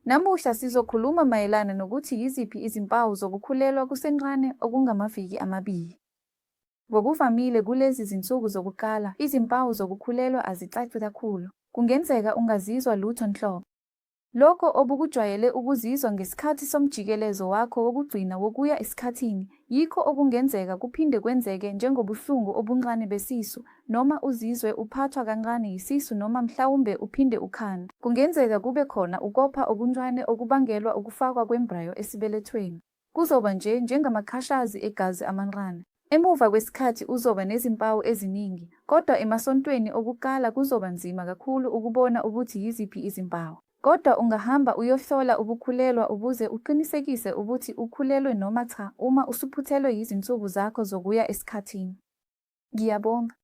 Namuhla sizokhuluma mayelana nokuthi yiziphi izimpawu zokukhulelwa kusencane okungamaviki 2. Ngokuvamile kulezi zinsuku zokuqala, izimpawu zokukhulelwa azicaci kakhulu. Kungenzeka ungazizwa lutho nhlobo. Lokho obukujwayele ukuzizwa ngesikhathi somjikelezo wakho wokugcina wokuya esikhathini yikho okungenzeka kuphinde kwenzeke njengobuhlungu obuncane besisu noma uzizwe uphathwa kancane yisisu noma mhlawumbe uphinde ukhande. Kungenzeka kube khona ukopha okuncane okubangelwa ukufakwa kwembrayo esibelethweni. Kuzoba nje njengamachashazi egazi amancane. Emuva kwesikhathi uzoba nezimpawu eziningi, kodwa emasontweni okuqala kuzoba nzima kakhulu ukubona ukuthi yiziphi izimpawu. Kodwa ungahamba uyohlola ukukhulelwa ukuze uqinisekise ukuthi ukhulelwe noma cha uma usuphuthelwe yizinsuku zakho zokuya esikhathini. Ngiyabonga.